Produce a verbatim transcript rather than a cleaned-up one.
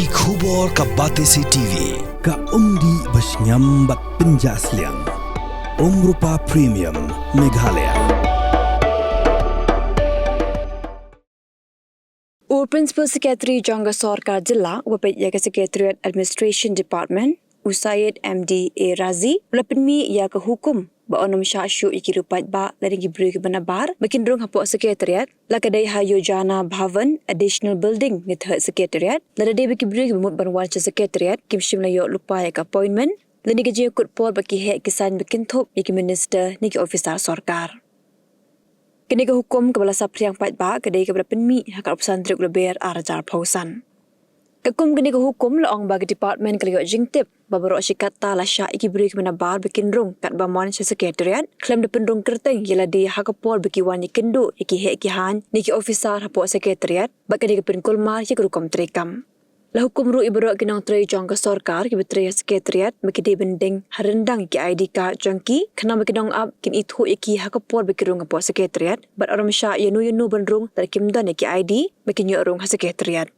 Ki khubor ka Batesi T V, ka umdih ba shngiam bad pynjah sliang. Umrupa Premium, Meghalaya. U Principal Secretary jong ka Sorkar Jylla uba peit ïa ka Secretariat Administration Department, u Syed M D A Razi, u la pynmih ïa ka hukum ba un ym shah shuh ïa ki riew paidbah lane ki briew kiba nabar ba kin rung hapoh Secretariat, la ka dei ha Yojana Bhavan Additional Building ne thait Secretariat, lada dei ba ki briew kiba mut ban wan sha Secretariat kim shym la ïoh lypa ïa ka appointment, lane ka jingkut por ba ki heh ki saiñ ba kin thup ïa ki minister ne ki officer sorkar. Kane ka hukum kaba la saphriang paidbah ka dei kaba la pynmih ha ka arphew san tarik u Lber ar hajar arphew san. Katkum kane ka hukum la ong ba ka department ka la ïoh jingtip ba baroh shi katta la shah ïa ki briew kiba nabar ba kin rung katba mon sha Secretariat, khlem da pynrung kyrteng ïa lade ha ka por ba ki wan ïakynduh ïa ki heh ki haiñ ne ki officer hapoh Secretariat, bad kane ka pynkulmar ïa ka rukom treikam. La hukum ruh ïa baroh ki nongtrei jong ka sorkar kiba trei ha Secretariat ba ki dei ban deng ha ryndang ïa ki I D card jong ki, khnang ba ki nongap kin ithuh ïa ki ha ka por ba ki rung hapoh Secretariat, bad un ym shah ïano ïano ban rung lada kim don ïa ki I D ba kin ïoh rung ha Secretariat.